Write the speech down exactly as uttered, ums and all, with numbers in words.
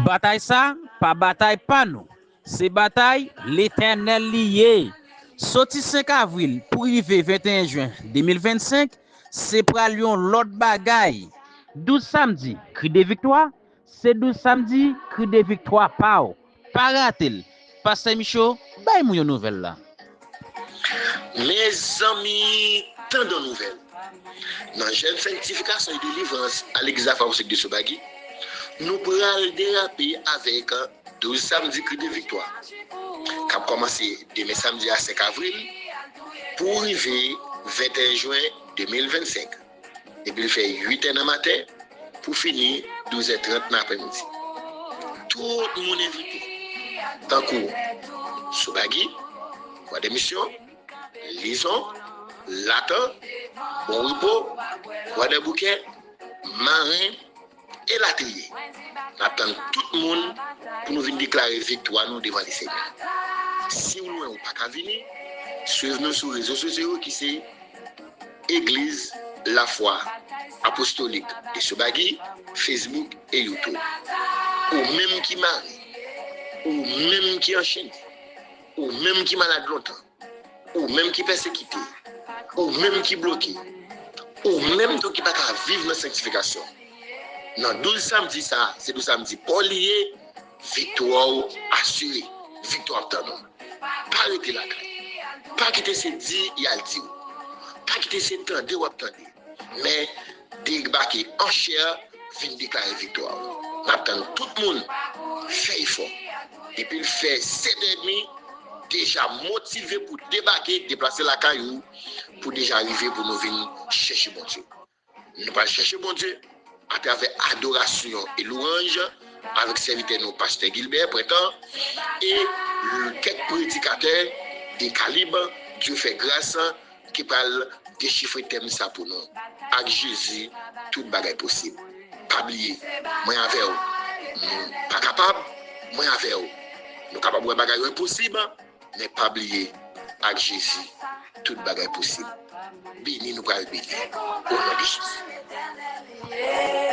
Batay sa pa batay pa nou. Se batay Letènèl li ye. Soti senk avril pou rive venteyen jen de mil vennsenk, se pral yon lòt bagay. Douz samdi, kri de viktwa, se douz samdi, kri de viktwa pa w. Pa rate l. Pastè Micho, bay moun yo nouvèl la. Mezanmi, tande yon nouvèl. Nan jèn sanktifikasyon e delivrans a legliz Lafwa Apostolik de Sobagi, nou pral derape avèk douz samdi kri de viktwa, k ap kòmanse demen samdi a senk avril pou rive venteyen jen de mil vennsenk. Epi l fè uit è nan maten pou fini douz è trant nan aprèmidi. Tout moun envite, tankou Sobagi, Kwadèmisyon, Lizon, Latan, Bon Repo, Kwadèboukè, Maren, elatriye. N ap tann tout moun pou nou vin deklare viktwa nou devan Lesenyè. Si w lwen ou pa ka vini, swiv nou sou rezo sosyo yo ki se Egliz Lafwa Apostolik de Sobagi, Facebook e YouTube. Ou menm ki mare, ou menm ki anchene, ou menm ki malad lontan, ou menm ki pèsekite, ou menm ki bloke, ou menm tou ki pa ka viv nan sanktifikasyon. Nan douz samdi sa, se douz samdi pa w li ye, viktwa w asire, viktwa ap tann ou. Pa rete lakay. Pa kite se di y al di w. Pa kite se tande w ap tande. Men debake an chè, vin deklare viktwa w. N ap tann tout moun fè efò. Depi l fè sèt è edmi, deja motive pou debake, deplase lakay ou, pou deja rive pou nou vin chèche Bondye. Nou pral chèche Bondye atravè adorasyon e lwanj avèk sèvitè nou, Pastè Gilbert Prentan, e kèk predikatè de kalib, Dye fè gras, ki pral dechifre tèm sa pou nou. Ak Jezi, tout bagay posib. Pa bliye, mwen avè w. Nou pa kapab, mwen avè w. Nou kapab wè bagay yo enposib, men pa bliye, ak Jezi, tout bagay posib. Beni nou pral beni. O non de Jezi.